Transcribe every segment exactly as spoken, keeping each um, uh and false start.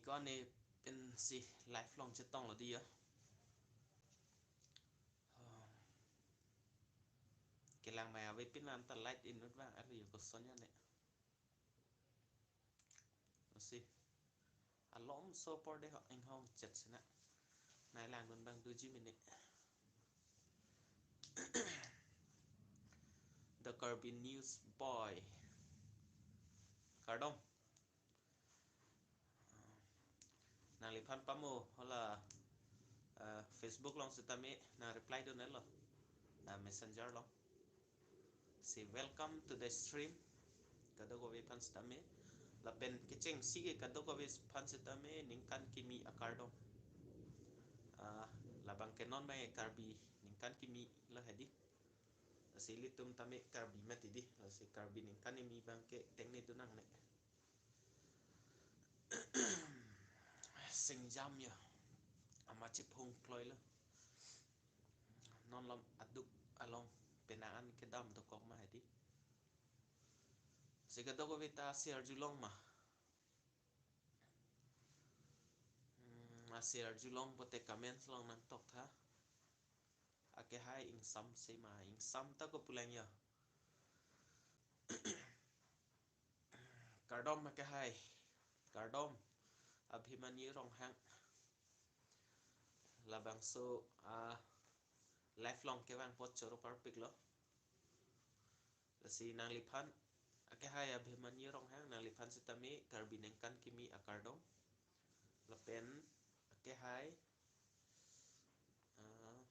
Ko-an ne pensi live along chetonglo dei ya. Oh. Kelang mai ave pin anta light inut vang ave yo, koson ya ne. Lasi. Alom so por de ho inghong chet sina. Nai langdun abang doji mene. The Karbi News Boy. Kardom. Nangliphan pamo hala, eh, Facebook along sitame nang reply dun-etlo. Eh, Messenger along. Si welcome to the stream. Kadokave aphan sitame. Lapen kechengsi ke kadokave aphan sitame ningkan kimi akardom. Ah, labang ke non mai Karbi ningkan kimi lo hedi. Lasi ilitum tame Karbi mati dei. Lasi Karbi ningkan kimi abang ke tengne dun nangne. Singjam ya. Amat chephung kloilo. Non lam aduk along penang an kedam dokok ma hedi. Si kadokave ta share julong ma. Hmm, a-share julong pote comments along nangtok tha. Akehai ingsam sema, ingsam ta ko pulang ya. Kardom akehai. Kardom. Abhimanyu Ronghang. Labangso, ah, live along kevang apot choro parpiklo. Lasi nangliphan, akehai Abhimanyu Ronghang, nangliphan sitame Karbi ningkan kimi akardom. Lapen akehai, ah,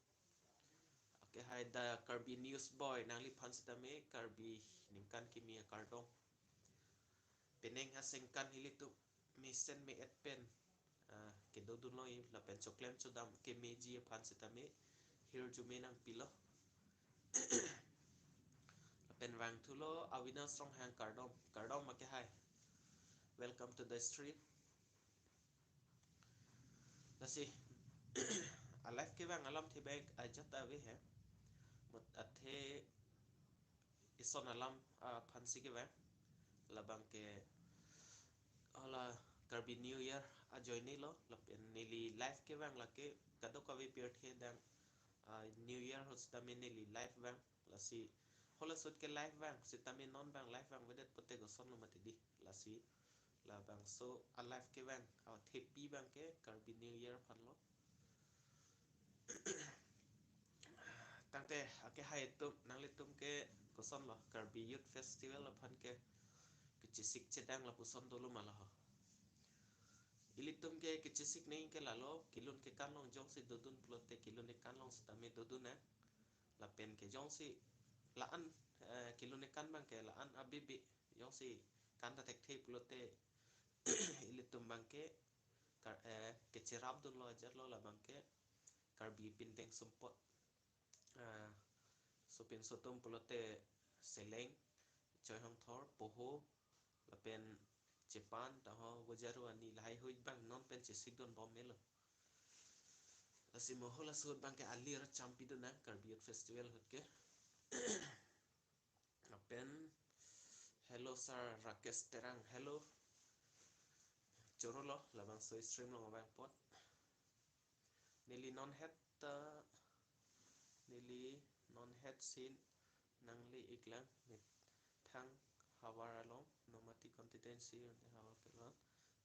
akehai The Karbi News Boy, nangliphan sitame Karbi ningkan kimi akardom. Penang aningkan ilitum mesen me-et pen, ah, kedodunlo-i lapen choklem chodam kemeji aphan sitame hirjume nangpilo. Lapen vangthulo Avinas Ronghang, kardom. Kardom akehai. Welcome to the stream. Lasi, a-live kevang alamthe bek ajat ave he. Mut athe ison alam, ah, aphansi kevang. Labang ke hala Karbi New Year ajoinelo, lapen neli live kevang lake kadokave pirthe dang, ah, New Year ahut sitame neli live vang. Lasi hala ahut ke live vang, sitame non abang live vangvedet pote kosonlo mati dei. Lasi labangso a-live kevang, ah, thepi abang ke Karbi New Year aphanlo. Tangte akehai atum, nanglitum ke kosonlo, Karbi Youth Festival aphan ke kechesik chedang lapuson dolo ma laho. Ilitum ke kechesik nangji ke lalo, kelun kekan along jongsi dodun pulote kelun kekan along sitame dodun nang. Lapen ke jongsi la-an, eh, kelun kekan abang ke la-an abibi, jongsi kan ta thekthe pulote ilitum abang ke Kar-, eh, kecherapdunlo ajatlo labang ke Karbi pindeng sumpot. Ah, sopinso atum pulote seleng, choi hongthor, poho, lapen chepan, taho, gojaru ani lahai hui abang non pen chesikdun bom melo. Lasi mo hala ahut abang ke alir champidun nang Karbi Youth Festival ahut ke. Lapen, hello sir Rakesh Terang, hello. Chorolo, labangso stream along vang apot. Neli non het ta, neli non het si nangle-iklang methang havar along, Nomati constituency havar kelong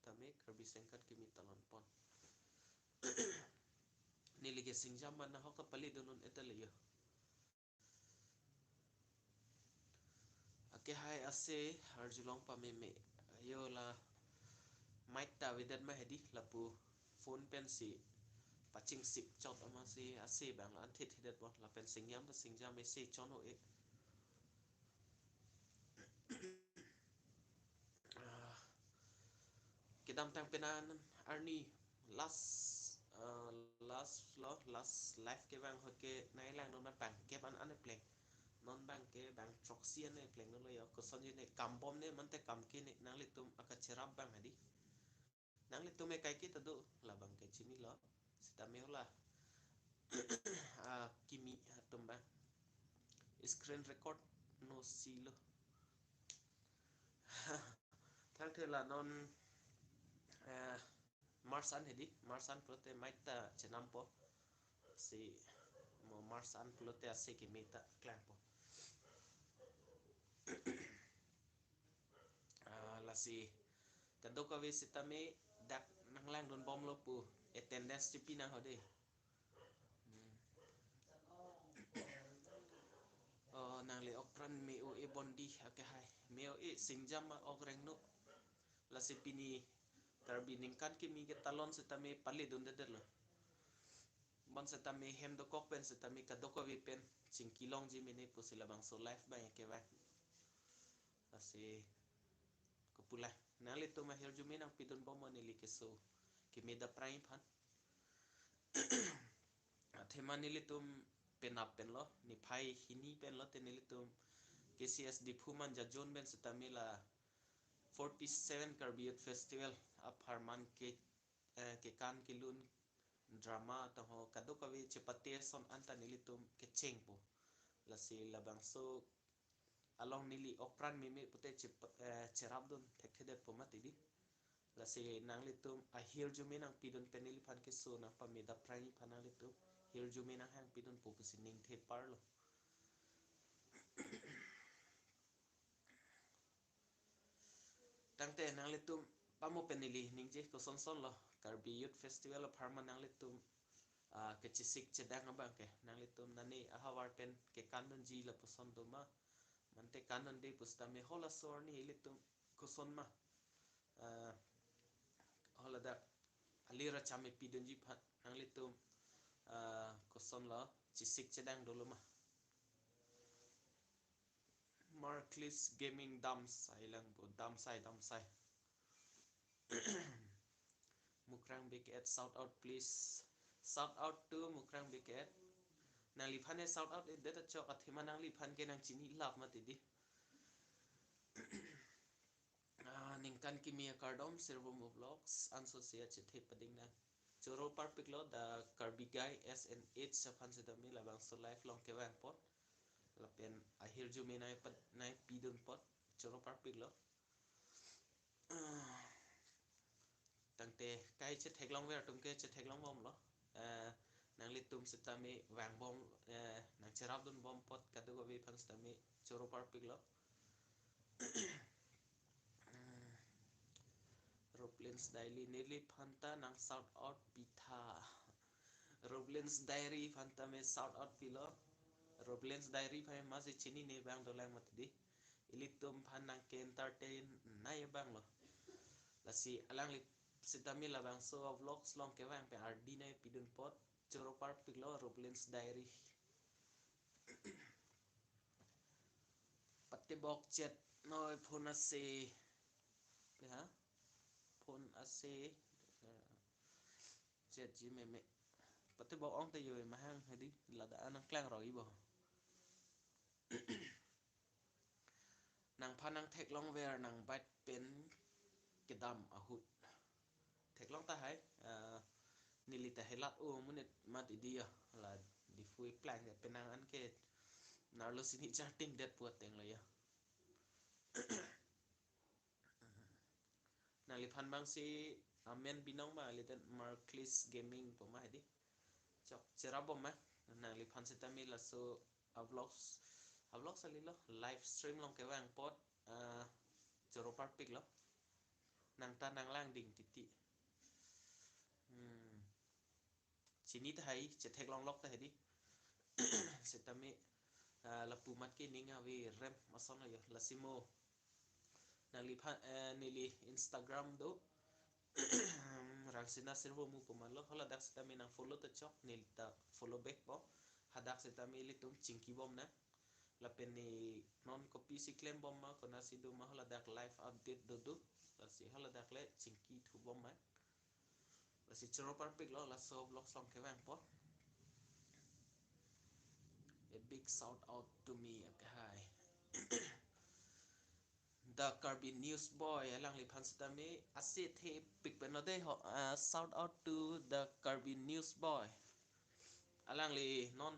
tame Karbi ningkan kimi talon pon. Neli ke singjam mana ho kapali dunun etale yo. Akehai ase arjulong pameme. Ayo la mic ta avedet ma hedi lapu phone pensi pachingsik chot amatsi ase abang la-an thit thitdet bon lapen singjam ta singjam ese chon ho e. Ah, kedamtang penan arni last, ah, last lo, last live kevang ahut ke nai langdun abang ke bang an pleng. Non abang ke bang throksi an pleng lo yo, kosonji ne, kam bom ne mate kam ke ne, nanglitum akacherap abang hedi. Nanglitum ekai ke ta do, labang ke chinilo. Sitame hala, ah, kimi atum abang screen record no silo. Thangthe la non, eh, March an hedi, March an pulote mei ta chenampo. Si mo March an pulote ase keme ta klangpo. Ah, lasi kadokave sitame dak nanglangdunbomlo pu attendance chipi nang ho dei. Hmm. Oh, nangli okpran me-o-e bon dei, ake hai. Me-o-e singjam ma ok rengno. Lasi pini Karbi ningkan kimi ketalon sitame paledundedetlo. Bon sitame hem dokok pen sitame kadokave pen chingki longji mene pusi labangso live abang kevang. Lasi kopulang. Nanglitum ahirjume nangpidunbom neli keso keme dapprang aphan. Athema nelitum penap penlo, niphai hini penlote nelitum K C S Diphu Manja Zone pen sitame la forty-seven Karbi Youth Festival apharman ke, eh, kekan kelun drama tangho kadokave chepate ason anta nelitum kechengpo. Lasi labangso along neli okpran meme pute chep-, eh, cherapdun thekthedetpo mati dei. Lasi nanglitum ahirjume nangpidun pen neliphan keso nangpame dapprang aphan nanglitum hirjume nanghangpidunpo pusi ningtheparlo. Tangte nanglitum pamo pen neli ningje kosonsonlo Karbi Youth Festival apharman nanglitum, ah, kechesik chedang abang ke nanglitum nani ahavar pen kekandunji lapuson doma. Mante kandunde pusitame hala so arni ilitum koson ma, ah, hala dak ali racham epidunji aphan nanglitum, ah, kosonlo chesik chedang dolo ma. Marklist Gaming damsai lang po, damsai, damsai. Mukrang Big Ed, shout out please. Shout out to Mukrang Big Ed. Nangliphan e shout out edet achok athema nangliphan ke nangchinilap mati dei. Ah, ningkan kimi akardom Sirvomu Vlogs anso si achethe pading nang. Choro parpiklo, the Karbi Guy S N H aphan sitame labangso live along kevang apot. Lapen ahirjume nangpa-, nangpidun apot. Choro parpiklo. Ah, tangte kai chetheklongver atum ke chetheklongbomlo. Eh, nanglitum sitame vangbom, eh, nangcherapdunbom apot kadokave aphan sitame choro parpiklo. Roblins Daily neliphanta nang shout out pitha. Roblins Diary aphanta me shout out pilo. Roblins Diary aphan masi chinine abang dolang mati dei. Ilitum aphan nangke-entertain nai abanglo. Lasi alangli sitame labangso vlogs along kevang pen ardi nangpidun apot. Choro parpiklo Roblins Diary. Patebok chet noi phone ase. Pe ha? Phone ase. Chetji meme. Patebok ong te yo mahang hedi lada anang klangroi bo. Nangphan nangtheklongver nang bike pen kedam ahut. Theklong tahai, eh, neli ta helat o amonit mati dei ya, la Diphu iplang det penang anke narlo sini charting det pu atenglo ya. Nangliphan abangsi amen binong ma, liten Marklist Gaming pu ma hedi. Chok cherapbom ma, nangliphan sitame laso avlogs, avlogs alilo, live stream along kevang apot, ah, choro parpiklo. Nangta nanglangding titi. Hmm. Chini tahai, chetheklonglok tahai dei. Sitame, ah, lapu mat ke ning averem ason ayo, lasi mo. Nangliphan, eh, neli Instagram do. Rangsina Sirvomu pu malo, haladak sitame nangfollow ta chok, neli ta follow back po. Hadak sitame ilitum chingkibom nang. Lapen ne non kopisi klembom ma, konasi do ma, haladak live update dodo. Lasi haladak le chingkithubom ma. Lasi choro parpiklo, laso vlogs along kevang apot. A big shout out to me, okay, hi. The Karbi News Boy, alangliphan sitame ase thepik pen lo dei ho, ah, shout out to the Karbi News Boy. Alangli non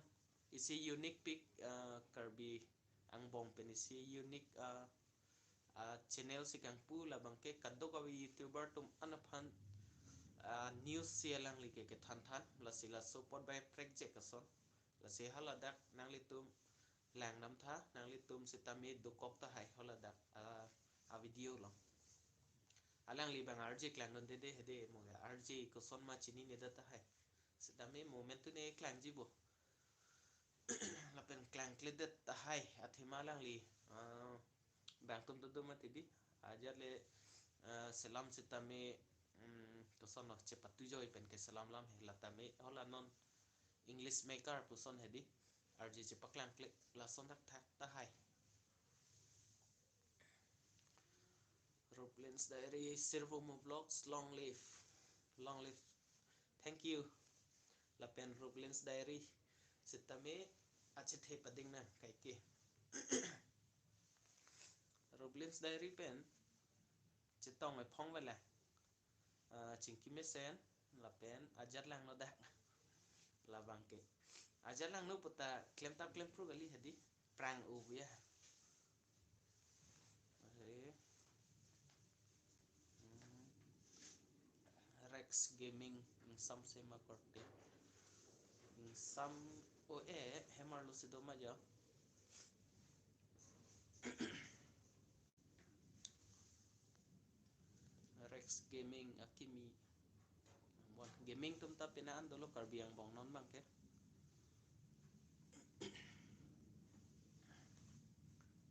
isi unique pik, ah, Karbi angbong pen isi unique, ah, ah, channel si kangpu, labang ke kadokave YouTuber atum an aphan, ah, news si alangli ke kethan than, lasi laso apot bai prek jek ason. Lasi haladak nanglitum langdam tha, nanglitum sitame dokok tahai haladak, ah, a video along. Alangli abang R J klangdunde de hedi, mo R J koson ma chinine det tahai. Sitame mo mentu ne klangji bo. Lapen klangkledet tahai, athema alangli, ah, bang atum dodoma tidi. Ajat le, ah, selam sitame, mm, koson lo chepatu joi pen ke selam lam he, la tame hala non English maker puson hedi. R J chepaklangkle lason thakthak tahai. Roblins Diary, Sirvomo Vlogs, long live. Long live. Thank you. Lapen Roblins Diary sitame achethe pading nang kaike. Roblins Diary pen chetong ephong vela. Ah, Chingki Mesen, lapen Ajat Langno dak. Labang ke. Ajat Langno puta klemtap klempru kali hedi. Prang u ya. Oke. Hmm. Rex Gaming, ingsam sema korte. Ingsam o e, hemar lo si doma jo. Rex Gaming akimi. Bon, gaming atum ta penang an dolo Karbi angbong non abang ke.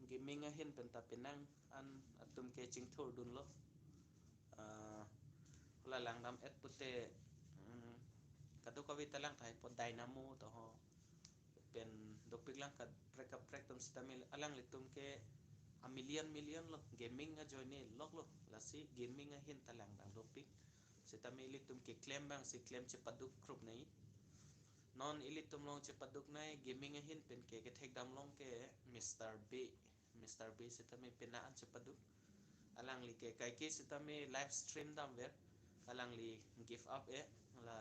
Gaming ahin pen ta penang an atum ke chingthurdunlo. Ah, hala langdam-et pute, mm, kadokave ta lang tahai po Dynamo to ho. Pen dopik lang kaprek kaprek atum sitame alanglitum ke a million million lo, gaming ajoine lok lo, lasi gaming ahin ta langdam dopik. Sitame ilitum keklem abang si klem chepaduk krup nai. Non ilitum along chepaduk nai gaming ahin pen ke kethekdam along ke Mister B, Mister B sitame penang an chepaduk. Alangli ke kaike sitame live stream damver. Alangli give up e. La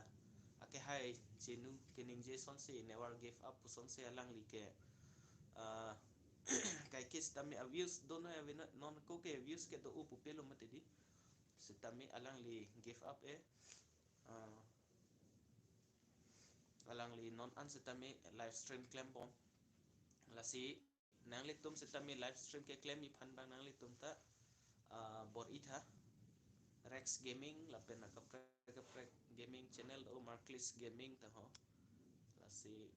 akehai chenu keningje asonsi never give up pusonsi alangli ke, ah, kaike sitame a views do noi ave non, non ko ke views ke do-o pupe lo mati di. Sitame alangli give up e. Ah, alangli non an sitame live stream klembom. Lasi nanglitum sitame live stream keklem aphan abang nanglitum ta, ah, bor-i tha. Rex Gaming lapen akaprek kaprek gaming channel do, Marklis Gaming ta ho. Lasi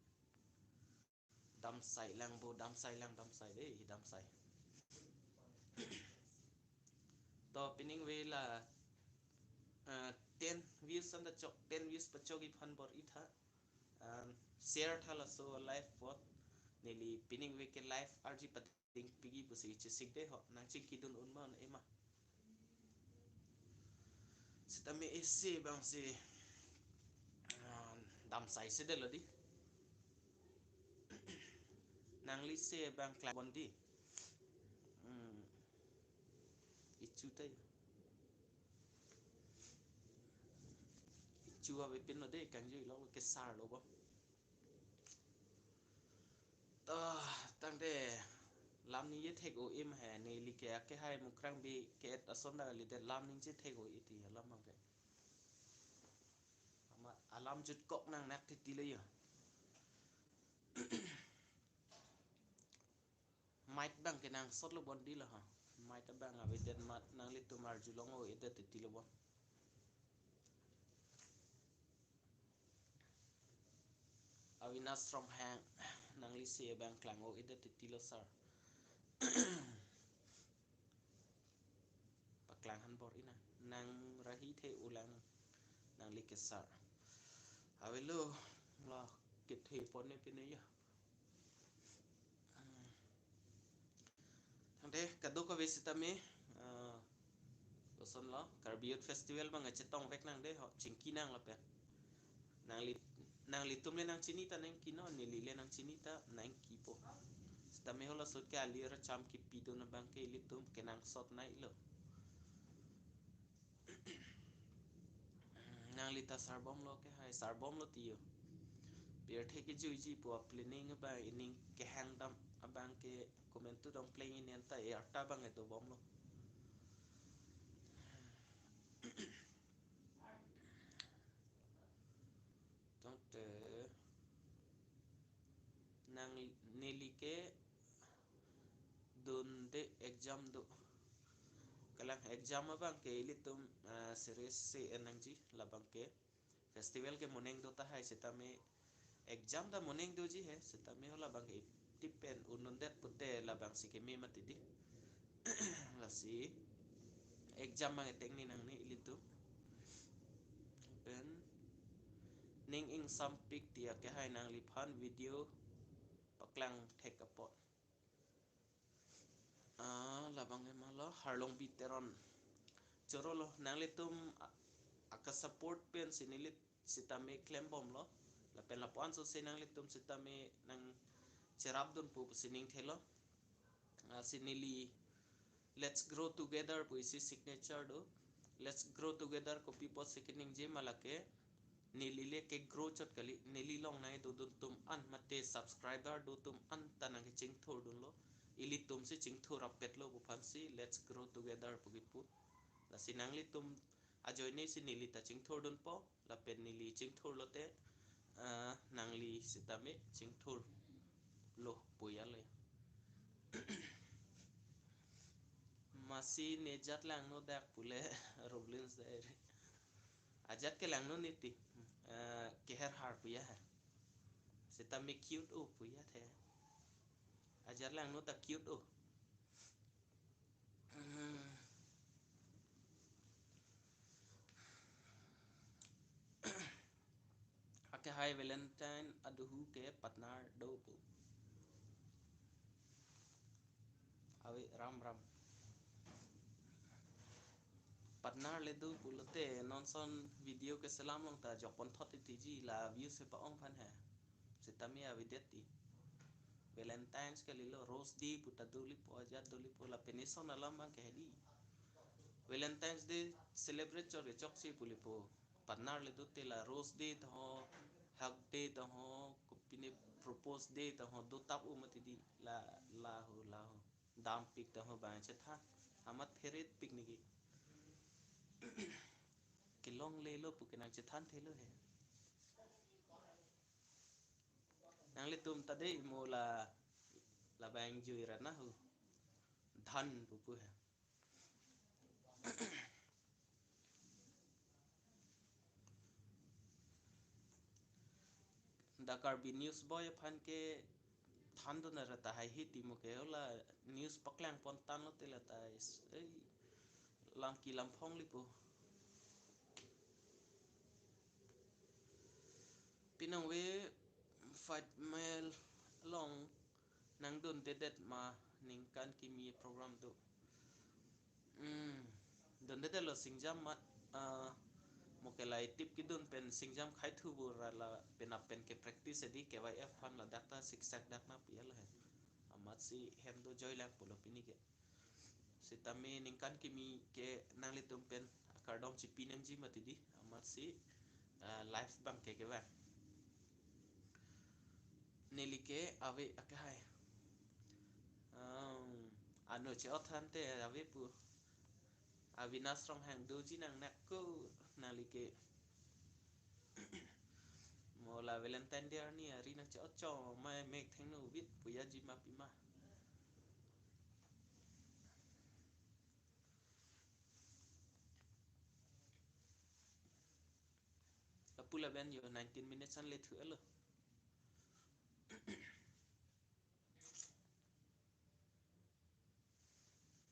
damsai lang bo, damsai lang, damsai dei, damsai. To pining ave la, ah, ten views anta chok, ten views pachok aphan bor-i tha. Um, share tha laso live apot. Neli pining ave ke live arji pading pigi pusi chesik de ho, nangchingkidun un ma un-e ma. Sitame isi abang si, ah, damsai si delo di. Nangli si abang klang bon di. Hmm. Ichu ta ya. Ichu ave pin lo de, kangjui lo kesar lo bo. To, tangte lam ningje thek-o-e ma he, neli ke akehai Mukrang Bey ke-et ason ta kalidet lam ningje thek-o-e ti alam abang ke. Amat alam jutkok nang nak titi le ya. Mic abang kenangsot lo bon di lo ha. Mic abang avedet amat nanglitum arjulong-o-edet titi lo bon. Avinash Ronghang, nangli si abang klang-o-edet titi lo sir. Paklang aphan bor-i nang, nang rahi the ulang nangli ke sir. Avelo, la kethe pon ne pine ya. Tangte kadokave sitame, ah, koson lo, Karbi Youth Festival abang chetong vek nang de ho, chingki nang lapen. Nangli, nanglitum le nangchini ta nangki non, neli le nangchini ta nangkipo. Sitame halaso ke ali racham kipidun abang ke ilitum kenangsot nai lo. Nangli ta sarbom lo ke hai, sarbom lo tiyo. Pirthe kejuiji pu a-planning abang, ining kehang dam abang ke komantu dong planning anta e arta abang edo bom lo. te exam do. Kalang exam abang ke ilitum, ah, serious si en nangji, labang ke festival ke moneng do tahai sitame exam ta moneng doji he, sitame ho labang ke tip pen un-un det pute labang si keme mati di. Lasi exam abang eteng ni nangne ilitum. Pen ning ingsampik ti akehai nangliphan video paklang thek apot. Ah, labang ke malo, Harlongbi Teron. Choro lo, nanglitum a-, aka support pen si neli sitame klembomlo. Lapen lapu-an so se nanglitum sitame nangcherapdun pu si ning thelo. Ah, si neli Let's Grow Together pu isi signature do. Let's Grow Together kopi apot si keningje ma lake neli le ke grow chot kali, neli along nangdodun atum an mate subscriber do atum an ta nangkechingthurdunlo. Ilitum si chingthur rapetlo pu aphan si Let's Grow Together pu kipu. Lasi nanglitum ajoine si neli ta chingthurdunpo, lapen neli chingthurlote, ah, nangli sitame chingthurlo pu ya le. Masi ne ajat langno dak pule Roblins Diary. Ajat ke langno niti. Eh, keher har pu ya he. Sitame cute o pu ya the. Ajat langno ta cute o. Hmm. Akehai Valentine aduhu ke partner do pu. Ave, ram ram. Partner le do pulote non ason video keselam along ta jokpon thot titi ji, la views sepa-ong aphan he. Sitame avedet ti. Valentine's kalilo, Rose Day pu ta dolipo, ajat dolipo, lapen ison alam abang ke hedi. Valentine's Day celebrate chot ke chok si pulipo. Partner le do te la Rose Day ta ho, Hug Day ta ho, kopine Propose Day ta ho, do tap u mati di, la, la ho, la ho. Dampik ta ho bang chethan. Amat pheretpik niki. Kelonglelo pu ke nangchethanthelo he. Nanglitum ta dei mo la, labang jui ra na ho. Dhan pupu he. The Karbi News Boy aphan ke thandun ra tahai hedi mo ke, hala news paklangpon tanglo te la ta is, ei, lam ki lam phong lipo. Pinangve five mile along nangdundedet ma ningkan kimi program do. Hmm, dundedetlo singjam mat, ah, mo ke la itip kidun pen singjam khai thu bura la penap pen ke practice edi K Y F aphan, ladak ta siksak dak na pi alo he. Amat si hem do joilang pulo pini ke. Sitame ningkan kimi ke nanglitum pen akardom chipi nangji mati di, amat si, ah, live abang ke kevang. Neli ke ave akehai. Um, ano che-ot than te ave pu. Avinash Ronghang doji nang nak ko neli ke. Mo la Valentine Day arni ari nang che-ot cho ma mek thengno vit pu ya ji ma pi ma. Lapu laben yo nineteen minutes an le thu elo.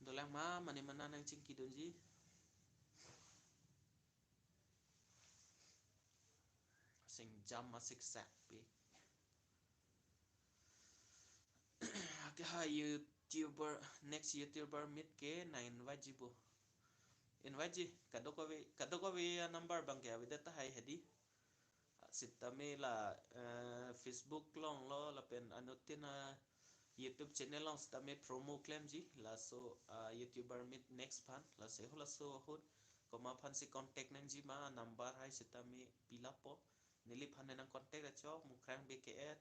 Dolang ma mane mana nangchingki dunji. Singjam ma siksak pi. Akehai YouTuber, next YouTuber meet ke nang invite ji bo. Invite ji, kadokave, kadokave a number abang ke avedet tahai hedi. Sitame la, eh, Facebook along lo, lapen anuttin a YouTube channel along sitame promo klemji, laso, ah, YouTuber meet next aphan, laso ho laso ahut, komat aphan si contact nangji ma number hai sitame pilapo, neliphan nang contact achok, Mukrang B K at,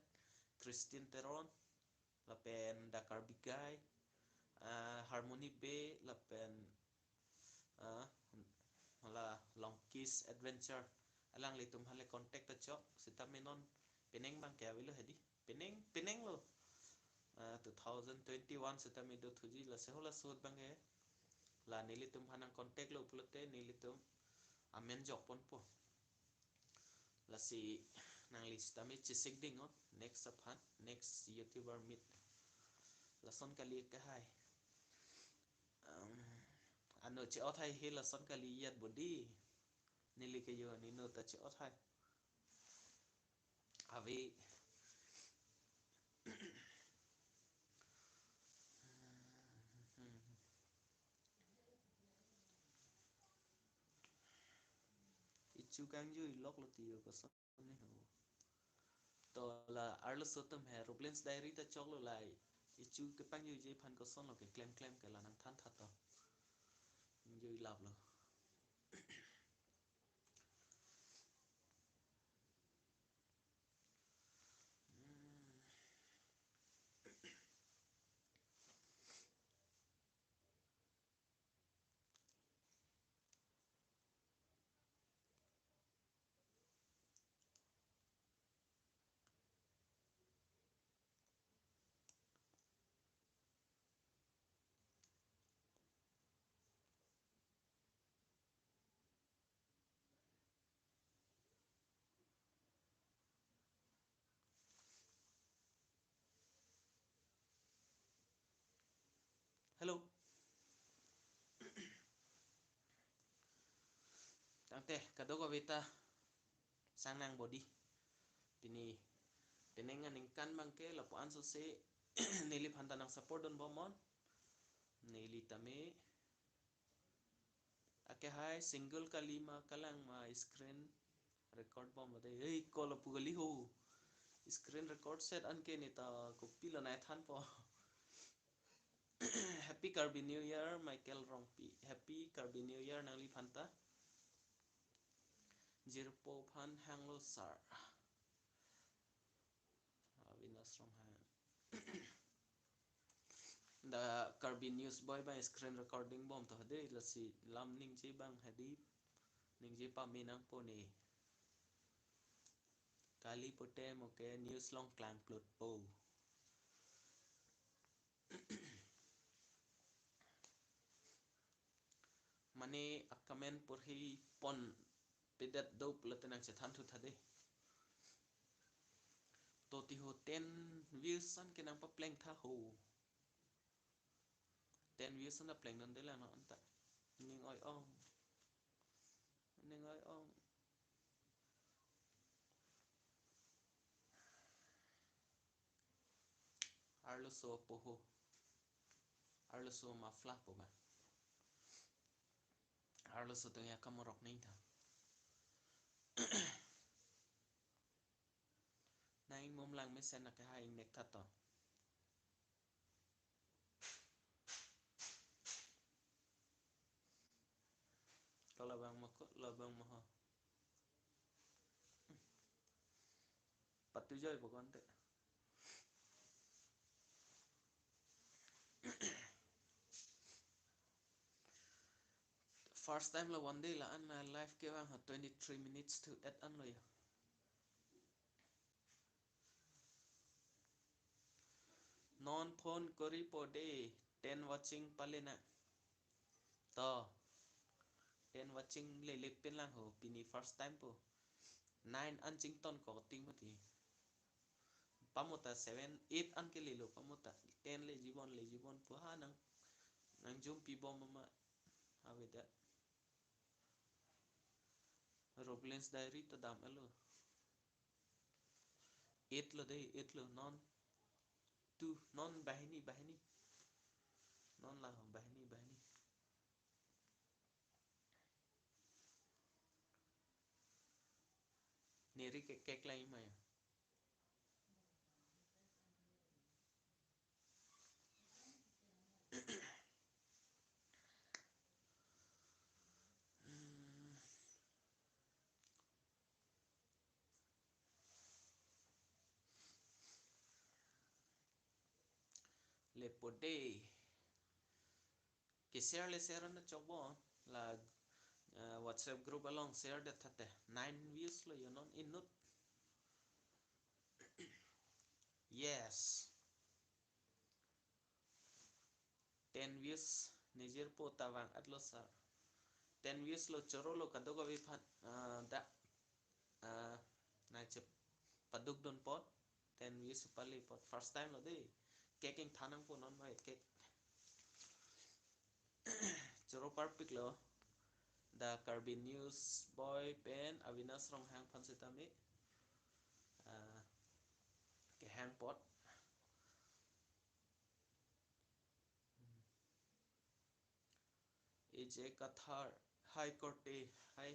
Christine Teron, lapen The Karbi Guy, ah, Harmony Bey, lapen, ah, hala Longkis Adventure. Alanglitum aphan le contact achok, sitame non penang abang ke avelo hedi. Penang, penang lo. ah, two thousand twenty-one sitame dothuji, lasi halaso ahut abangke la nelitum aphan nang contact lo pulote nelitum amen jokponpo. Lasi nangli sitame chesik ding non next aphan, next YouTuber meet. Lason kali ke hai. Um, ano che-ot hai he lason kali iyat bodi. Neli ke yo ni no ta che-ot hai. Ave. Ichu kangjui lok lo tiyo koson ni ho. To la arloso atum he Roblins Diary ta choklo lai. Ichu kepangjuiji aphan koson lo keklem klem ke la nangthan tha to. Jui lap lo. Hello. Tangte kadokave ta sang nang bodi. Pini penang aningkan abangke lapu-an sose neliphan ta nang support dunbom non. Neli tame ake hai single kali ma kalang ma screen record bom de. Ei, ko lapu kali ho. Screen record set anke ne ta kopilo nangthanpo. Happy Karbi New Year, Michael Rongpi. Happy Karbi New Year nangliphan ta. Jirpo aphan hanglo sir. Avinash Ronghang. Da Karbi News Boy abang screen recording bom to hedi, lasi lam ningje abang hedi, ningje pame nangpo ne. Kali pote mo ke news along klangplutpo. Mane a-comment porhi ponpedet do pulote nangchethan thu tha de. To ti ho, ten views anke nangpapleng tha ho. Ten views an ta plengdunde lang non anta. Ning oi ong. Ning oi ong. Arloso po ho. Arloso muffler po ba. Arloso tong ya kamorok ning tha. Nang ingmum lang mesen ake ha ingnek tha to. Ko labang mo ko, labang mo ho. Patujoi po konte. First time lo one day la-an la live kevang ha, twenty-three minutes to eight an lo ya. Non phone kori po de, ten watching pale na. To. Ten watching lele pen lang ho, pini first time po. Nine an chington ko ting mati. Pamo ta seven, eight an ke lelo pamo ta. Ten le jibon, le jibon po ha nang, nang jumpi bom ma. Avedetlo. Roblins Diary ta dam-et lo. Eight lo de, eight lo non. Two, non banghini, banghini. Non la ho, banghini, banghini. Neri ke kek lai ma ya. Lepo de. Ke share le share na chokbo la, eh, WhatsApp group along share det thate. Nine views lo yo non inut. Yes. Ten views nejirpo ta vang-etlo sir. Ten views lo, choro lo kadokave aphan, ah, dak, ah, nangchepaduk dunpon. Ten views pali apot. First time lo dei. Cake ingthan nangpo non mai cake. Choro parpiklo. The Karbi News Boy pen Avinash Ronghang aphan sitame, ah, kehang apot. A J Kathar, hi korte, hi.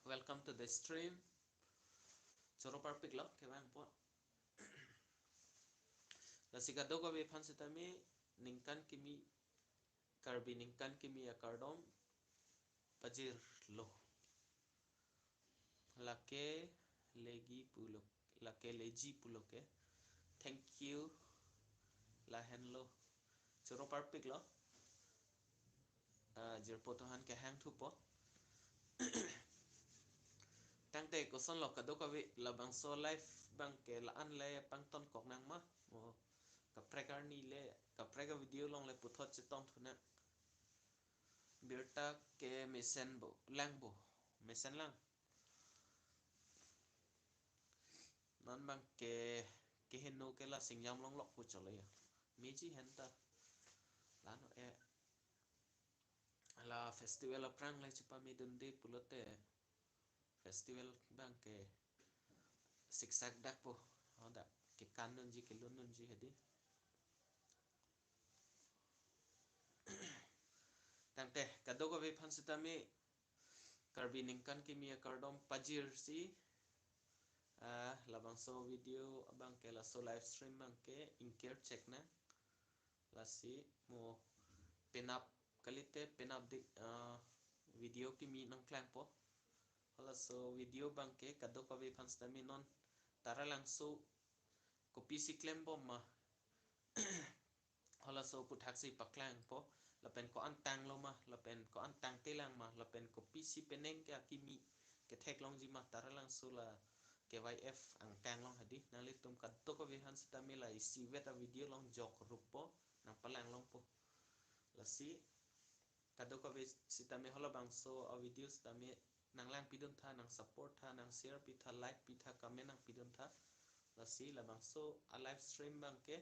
Welcome to the stream. Choro parpiklo, kevang apot. Lasi kadokave aphan sitame ningkan kimi, Karbi ningkan kimi akardom pajirlo. Lake legi pulo, lake leji pulo ke. Thank you. Lahenlo. Choro parpiklo. Ah, jirpo atum aphan kehang thupo. Tangte kosonlo kadokave, labangso live abangke la-an le pangtonkok nang ma? O, kaprek arni le, kaprek avideo along le puthot chetongthu nang. Birta ke mesen bo, lang bo, mesen lang. Non abangke, keheno ke la Singjam Longlok pu cholo ya. Meji henta. Lano e, la festival aphrang le chepamedunde pulote, festival abangke siksak dakpo. Hadak kekan dunji, kelun dunji hedi. Tangte kadokave aphan sitame Karbi ningkan kimi akardom pajirsi, ah, labangso video abangke, laso live stream abangke ingkir chek nang. Lasi mo penap kalite penap dik, ah, video kimi nangklangpo. Halaso video abangke kadokave aphan sitame non Taralangso kopisi klembom ma, halaso aphuthaksi paklangpo, lapen ko-an tanglo ma, lapen ko-an tangtelang ma, lapen kopisi penang ke akimi ketheklongji ma, Taralangso la K Y F angkang along hedi. Nanglitum kadokave aphan sitame la isivet avideo along jok ruppo, nangpalanglongpo. Lasi kadokave sitame halabangso avideo sitame nanglangpidun tha, nangsupport tha, nangshare pi tha, like pi tha, comment nangpidun tha. Lasi labangso a live stream abangke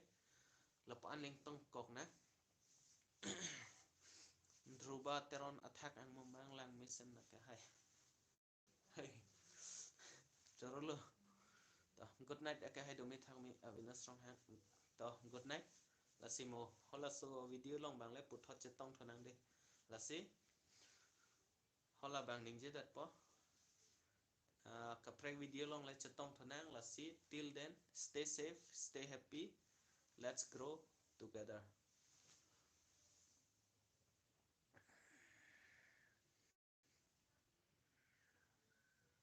lapu-an le ingtongkok nang. Dhruba Teron athak angmumang lang mesen na ke hai. Hai. Choro lo. To, good night ake hai do me thang me Avinash Ronghang. To, good night. Lasi mo halaso video along abang le puthot chetongthu nang dei. Lasi halabang ningje datpo. Ah, kaprek video along le chetongthu nang, lasi till then, stay safe, stay happy. Let's grow together.